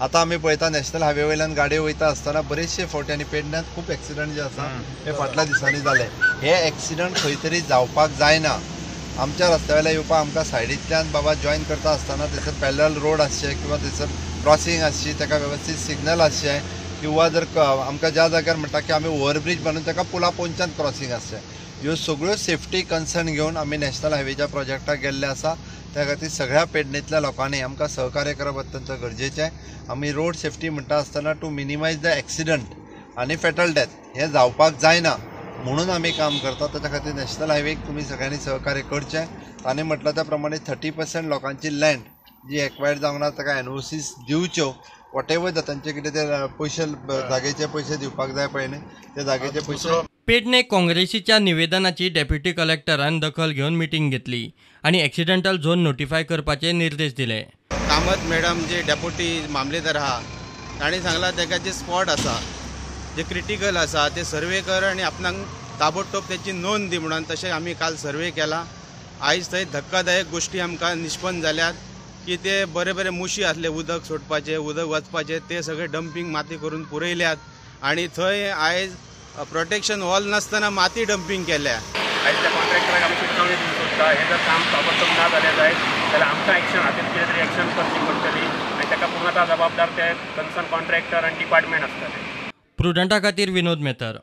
आतां आमी पळयता नॅशनल हायवे वयल्यान गाडयो वयता आसतना बरेचशे फावटी आनी पेडण्यांत खूब एक्सिडंट जे आसा हे फाटल्या दिसांनी जाले. हे एक्सिडंट खंय तरी जावपाक जायना. आमच्या रस्त्या वयल्यान येवपाक आमकां सायडींतल्यान बाबा जॉयन करता आसतना थंयसर पॅरलल रोड आसचे किंवा थंयसर क्रॉसींग आसची, ताका वेवस्थीत सिग्नल आसचें किंवा जर आमकां ज्या जाग्यार म्हणटा की आमी ओवरब्रीज बांदून ताका पुला पोंच्यान क्रॉसींग आसचें. ह्यो सगळ्यो सेफ्टी कन्सर्न घेवन आमी नॅशनल हायवेच्या प्रोजेक्टाक गेल्ले आसा. त्या खातीर सगळ्या पेडणेंतल्या लोकांनी आमकां सहकार्य करप अत्यंत गरजेचें. आमी रोड सेफ्टी म्हणटा आसतना टू मिनिमायज the accident आनी फेटल डेथ हें जावपाक जायना म्हणून आमी काम करता. ताच्या खातीर नॅशनल हायवेक तुमी सगळ्यांनी सहकार्य करचें. ताणें म्हटलां त्या प्रमाणे 30% लोकांची लँड जी एक्वायर्ड जावंक ना ताका एनओसीस दिवच्यो. What ever तांचे कितें ते पयशे जागेचे पयशे दिवपाक जाय पळय न्ही, ते जागेचे पयशे. पेडणे काँग्रेसीच्या निवेदनाची डेप्युटी कलेक्टरान दखल घेवन मिटींग घेतली आनी एक्सिडेंटल झोन नोटिफाय करपाचे निर्देश दिले. कामत मॅडम जे डेप्युटी मामलेदार आहा तांणी सांगलां ताका जे स्पॉट आसा जे क्रिटिकल आसा ते सर्वे कर आनी आपणाक ताबडतोब त्याची नोंद दी म्हणून. तशें आमी काल सर्वे केला. आयज थंय धक्कादायक गोश्टी आमकां निष्पन्न जाल्यात की ते बरे बरे मुशी आसले उदक सोडपाचे, उदक वचपाचे, ते सगळे डंपींग माती करून पुरयल्यात आनी थंय आयज प्रोटेक्शन वॉल नासतना माती डंपींग केल्या. आयज त्या कॉन्ट्रॅक्टराक आमी शिटकावणी दिवंक सोदता, हें जर काम ताबडतोब ना जालें जायत जाल्यार आमकां एक्शन हातीन कितें तरी एक्शन करची पडटली आनी ताका पूर्णता जबाबदार ते कन्सर्न कॉन्ट्रॅक्टर आनी डिपार्टमेंट आसतले. प्रुडंटा खातीर विनोद मेहतर.